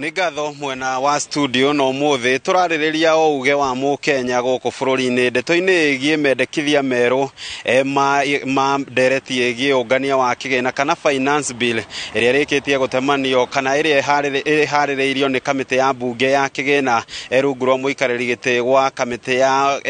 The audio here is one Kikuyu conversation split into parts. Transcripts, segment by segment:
Nĩ ngatho mwena wa studio. No mũthĩ tũrarĩrĩria o uge wa mũkenya gũkũ bũrũri-inĩ ndeto-inĩ ĩgiĩ mendekithia merũ ma ndereti ĩgiĩ ũngania wa kĩgĩna kana finance bill ĩrĩa ĩrĩkĩtie gũtemanio kana ĩrĩa ĩharĩrĩirio nĩ kamĩtĩ ya mbunge ya kĩgĩna rungu rwa mũikarĩri gĩtĩ gwa kamĩtĩ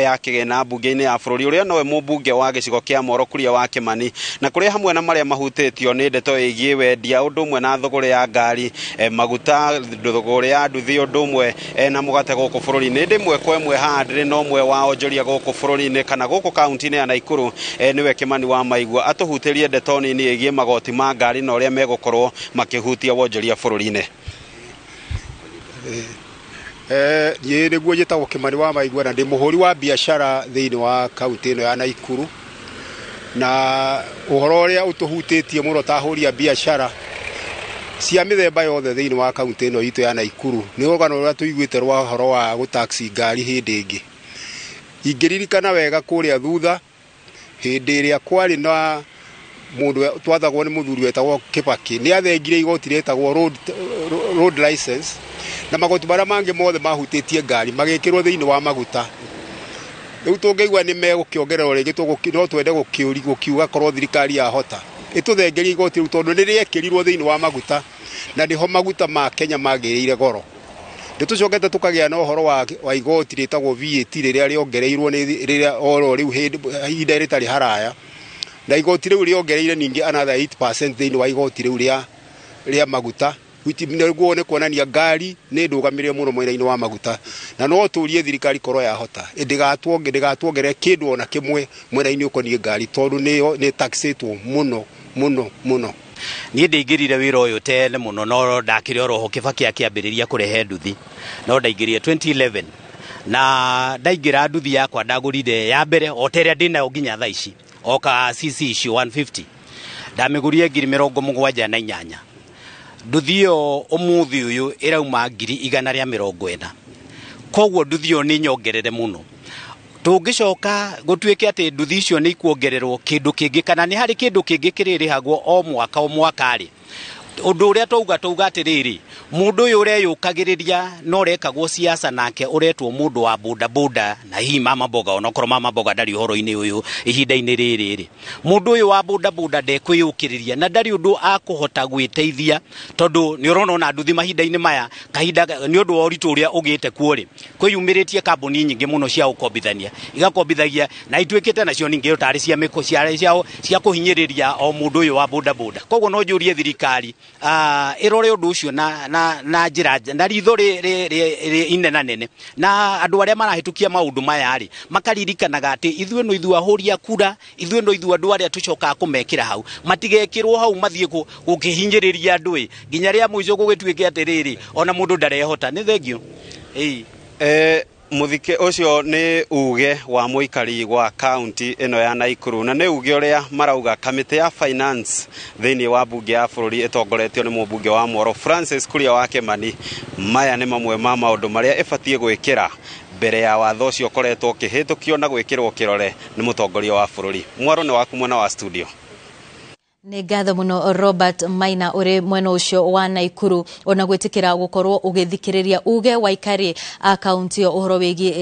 ya kĩgĩna mbunge-inĩ ya bũrũri ũrĩa nowe mũmbunge wa gĩcigo kĩa Moro Kuria wa Kĩmani, na kũrĩa hamwe na marĩa mahutĩtio nĩ ndeto ĩgiĩ wendia ũndũ ũmwe na thũgũrĩ ya ngari, maguta, thũgũrĩ ya nduthi ũndũ ũmwe na mũgate gũkũ bũrũri-inĩ. Ndĩ kwa ĩmwe haha ndĩrĩ na ũmwe wa onjoria gũkũ bũrũri-inĩ kana gũkũ kaunti-inĩ ya Naikuru, nĩwe Kĩmani wa Maigua, atũhutĩrie ndeto nini ĩgiĩ magoti ma ngari na ũrĩa megũkorwo makĩhutia wonjoria bũrũri-inĩ. Niĩ nĩguo njĩtagwo Kĩmani wa Maigua na ndĩ mũhũri wa biacara thĩinĩ wa kaunti ĩno ya Naikuru, na ũhoro ũrĩa ũtũhutĩtie mũno ta ahũri a biacara cia mĩthemba yothe thĩinĩ wa kaunti ĩno itũ ya Naikuru nĩ rũgano rũrĩa tũiguĩte rwa ũhoro wa gũtaxi ngari hĩndĩ ĩngĩ. Ingĩririkana wega kũrĩa thutha hĩndĩ ĩrĩa kwarĩ na mũndũ twathagwo nĩ mũthuri wetagwo Kibaki, nĩ athengire igoti rĩtagwo road license na magoti marĩa mangĩ mothe mahutĩtie ngari magĩkĩrwo thĩinĩ wa maguta. Rĩu tũngĩigua nĩ megũkĩongererwo rĩngĩ, no twende gũkiuga korwo thirikari yahota ĩtũthengerie igoti rĩu, tondũ nĩ rĩekĩrirwo thĩinĩ wa maguta na nĩho maguta ma Kenya magĩrĩire goro. Nĩ tũcokete tũkagĩa na ũhoro wa igoti rĩtagwo VAT rĩrĩa rĩongereirwo nĩ rĩrĩa oro rĩu ihinda rĩtarĩ haraya, na igoti rĩu rĩongereire ningĩ another 8% thĩinĩ wa igoti rĩu rĩa maguta. Nĩguo nĩ kuonania ngari nĩ ndũgamĩrĩre mũno mwena-inĩ wa maguta, na no tũrie thirikari korwo yahota ndĩgatuongerere kĩndũ ona kĩmwe mwena-inĩ ũkoniĩ ngari, tondũ nĩ taxĩtwo mũno mũno mũno. Niĩ ndĩingĩrire wĩra ũyũ tene mũno, no ndakĩrĩ oroho Kibaki akĩambĩrĩria kũrehe nduthi, no ndaingĩrire 2011 na ndaingĩra nduthi yakwa ndagũrire ya mbere o ta ĩrĩa ndĩnayo nginya thaa ici, o ka CC icio 150, ndamĩgũrire 78,000. Nduthi ĩyo ũmũthĩ ũyũ ĩrauma 140,000. Koguo nduthi ĩyo nĩ nyongerere mũno. Tũngĩcoka gũtuĩke atĩ nduthi icio nĩ ikuongererwo kĩndũ kĩngĩ kana nĩ harĩ kĩndũ kĩngĩ kĩrĩrĩhagwo o mwaka o mwaka rĩ, ũndũ ũrĩa tauga atĩrĩrĩ, mũndũ ũyũ ũreyũkagĩrĩria na ũrekagwo siasa nake ũretwo mũndũ wa boda boda na hihi mama mboga, onokorwo mama mboga ndarĩ ũhoro-inĩ ũyũ ihinda-inĩ rĩrĩ rĩ, mũndũ ũyũ wa boda boda ndekwĩyũkĩrĩria na ndarĩ ũndũ akũhota gwĩteithia, tondũ nĩ ũrona ona nduthi mahinda-inĩ maya kahinda nĩ ũndũ wa ũritũ ũrĩa ũgĩte kuo rĩ, kwĩyumĩrĩtie kambuni nyingĩ mũno cia ũkombithania, igakombithagia na ituĩkĩte nacio ningĩ tarĩ cia mĩko cia kũhinyĩrĩria o mũndũ ũyũ wa boda boda. Koguo no njũrie thirikari ĩrore ũndũ ũcio na njĩra na ritho rĩ inenanene, na andũ arĩa marahĩtũkia maũndũ maya rĩ makaririkanaga atĩ ithuĩ no ithuĩ ahũri a kura, ithuĩ no ithuĩ andũ arĩa tũcokaga kũmekĩra hau, matigekĩrwo hau mathiĩ gũkĩhinyĩrĩria andũ ĩ nginya rĩa mũico gũgĩtuĩke atĩrĩrĩ ona mũndũ ndarehota. Nĩ thengio. Mũthike ũcio nĩ uge wa mũikari wa kaunti ĩno ya Naikuru, na nĩ uge ũrĩa marauga kamĩtĩ ya finance thĩinĩ wa mbunge ya bũrũri ĩtongoretio nĩ mũmbunge wa Moro Francis Kuria wa Kĩmani. Maya nĩ mamwe ma maũndũ marĩa ĩbatiĩ gwĩkĩra mbere ya watho ũcio ũkoretwo ũkĩhĩtũkio na gwĩkĩrwo kĩrore nĩ mũtongoria wa bũrũri. Mwaro nĩ waku mwena wa studio. Nĩ ngatho mũno Robert Maina ũrĩ mwena ũcio wa Naikuru ona gwĩtĩkĩra gũkorwo ũgĩthikĩrĩria uge wa aikari a kaunti ĩyo ũhoro wĩgiĩ